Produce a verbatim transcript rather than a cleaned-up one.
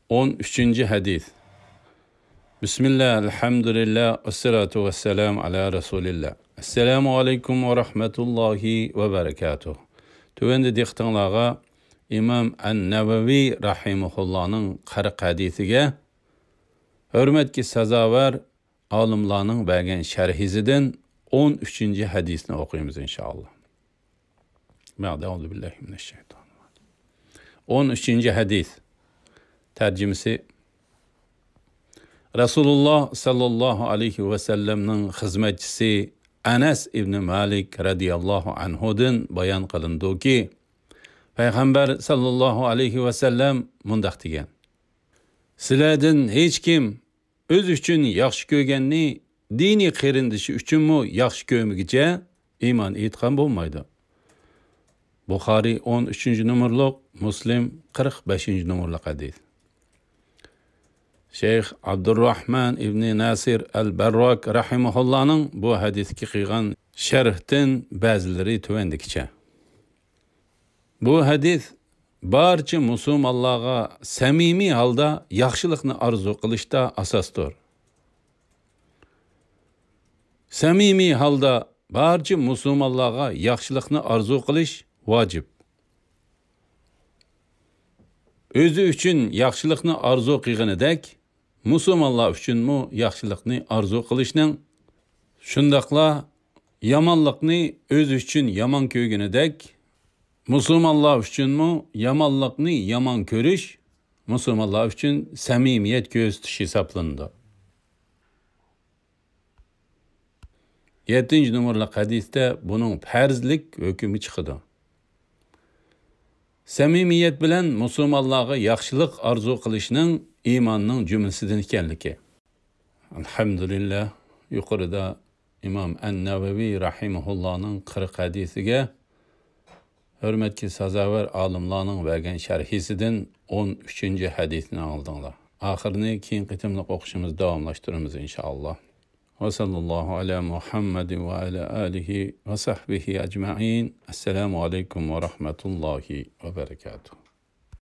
ئون ئۈچىنچى ھەدىس. بىسمىللا، ئەلھەمدۇلىللا، ۋەسسالاتۇ ۋەسسالامۇ ئالا رەسۇلىللا. ئەسسالامۇ ئەلەيكۇم ۋە رەھمەتۇللاھى ۋە بەرىكاتۇھ. تۆۋەندە دىققىتىڭلارغا ئىمام ئەن-نەۋەۋى رەھىمەھۇللانىڭ قىرىق ھەدىسىگە ھۆرمەتكە سازاۋەر ئالىملارنىڭ بەرگەن شەرھىسىدىن ئون ئۈچىنچى ھەدىسنى ئوقۇيمىز، ئىنشائاللا. بەئدە، ئەئۇزۇ بىللاھى مىنەششەيتانىر راجىم. ئون ئۈچىنچى ھەدىس. تەرجىمىسى: رەسۇلۇللا ساللاللاھۇ ئەلەيھى ۋەسەللەمنىڭ خىزمەتچىسى ئەنەس ئىبنى مالىك رەزىياللاھۇ ئەنھۇدىن بايان قىلىنىدۇكى، پەيغەمبەر ساللاللاھۇ ئەلەيھى ۋەسەللەم مۇنداق دېگەن: سىلەردىن ھېچكىم ئۆزى ئۈچۈن ياخشى كۆرگەننى دىنىي قېرىندىشى ئۈچۈنمۇ ياخشى كۆرمىگۈچە ئىمان ئېيتقان بولمايدۇ. بۇخارىي ئون ئۈچىنچى نومۇرلۇق، مۇسلىم قىرىق بەشىنچى نومۇرلۇق ھەدىس. شەيخ ئابدۇرراھمان ئىبنى ناسىر ئەل بەرراك رەھىمەھۇللانىڭ بۇ ھەدىسكە قىلغان شەرھتىن بەزىلىرى تۆۋەندىكىچە. بۇ ھەدىس بارچە مۇسۇلمانلارغا سەمىمىي ھالدا ياخشىلىقنى ئارزۇ قىلىشتا ئاساستۇر. سەمىمىي ھالدا بارچە مۇسۇلمانلارغا ياخشىلىقنى ئارزۇ قىلىش ۋاجىپ. ئۆزى ئۈچۈن ياخشىلىقنى ئارزۇ قىلغىنىدەك، مۇسۇلمانلار ئۈچۈنمۇ ياخشىلىقنى ئارزۇ قىلىشنىڭ، شۇنداقلا يامانلىقنى ئۆزى ئۈچۈن يامان كۆرگىنىدەك، مۇسۇلمانلار ئۈچۈنمۇ يامانلىقنى يامان كۆرۈش مۇسۇلمانلار ئۈچۈن سەمىمىيەت كۆرسىتىش ھېسابلىنىدۇ. يەتتىنچى نومۇرلۇق ھەدىستە بۇنىڭ پەرزلىك ھۆكمى چىقىدۇ. سەمىمىيەت بىلەن مۇسۇلمانلارغا ياخشىلىق ئارزۇ قىلىشنىڭ ئىماننىڭ جۈملىسىدىن ئىكەنلىكى. ئەلھەمدۇلىللا، يۇقىرىدا ئىمام ئەن-نەۋەۋى رەھىمەھۇللانىڭ قىرىق ھەدىسىگە ھۆرمەتكە سازاۋەر ئالىملارنىڭ بەرگەن شەرھىسىدىن ئون ئۈچىنچى ھەدىسنى ئاڭلىدىڭلار. ئاخىرىنى كېيىنكى قېتىملىق ئوقۇشىمىزدا داۋاملاشتۇرىمىز، ئىنشائاللا. وصلى الله على محمد وعلى آله وصحبه أجمعين. السلام عليكم ورحمة الله وبركاته.